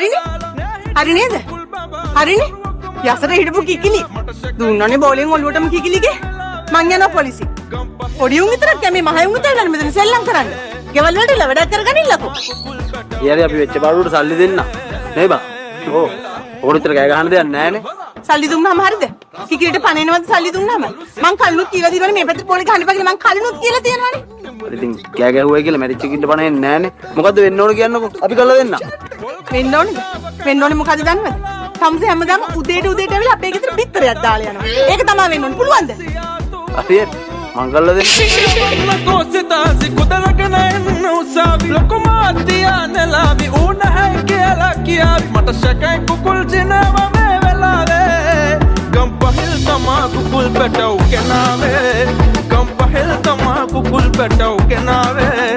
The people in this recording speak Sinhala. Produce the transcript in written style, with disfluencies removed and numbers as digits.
හරිනේ? හරි නේද? හරිනේ? යසට හිටපු කිකිලි. දුන්නනේ බෝලෙන් ඔලුවටම කිකිලිගේ. මං යනවා පොලිසි. පොඩි උන් විතරක් නෑ, මේ මහ උන් විතරක් නෑ මෙතන සෙල්ලම් කරන්න. ගෙවල් වලට එලා වැඩක් කරගනින්නකෝ. ඒ හරි, අපි වෙච්ච පාඩුවට සල්ලි දෙන්න. නේ බා? ඔව්. ඕකට විතර කෑ ගහන්න දෙයක් නෑනේ. සල්ලි දුන්නාම හරිද? කිකිලිට පණ එනවද සල්ලි දුන්නාම? මං කලිනුත් කියලා තියෙනවනේ මේ පැත්තට පොලේ ගහන්න එපා කියලා, මං කලිනුත් කියලා තියෙනවනේ. හරි, ඉතින් කෑ ගැහුවයි කියලා මැරිච්ච කින්ට පණ එන්නේ නෑනේ. මොකද්ද වෙන්න ඕන කියන්නකෝ. අපි කරලා දෙන්න. වෙන්න ඕනේද? වෙන්න ඕනේ මොකද්ද දන්නවද? තමුසේ හැමදාම උදේට උදේට ඇවිල්ලා අපේ ගෙදර බිත්තරයක් දාලා යනවා. ඒක තමයි වෙන්න ඕනේ. පුළුවන්ද? හරි හරි. මං කරලා දෙන්න. සිතාසි කුදලගෙන එන්න උසාවි ලොකු මාත්තියා නෙලාවි ඌ නැහැ කියලා කියාවි. මට සැකයි කුකුල් ජිනව මේ වෙලාවේ. ගම්පහිල් තමා කුකුල් පැටව් ගෙනාවේ. ගම්පහිල් තමා කුකුල් පැටව් ගෙනාවේ.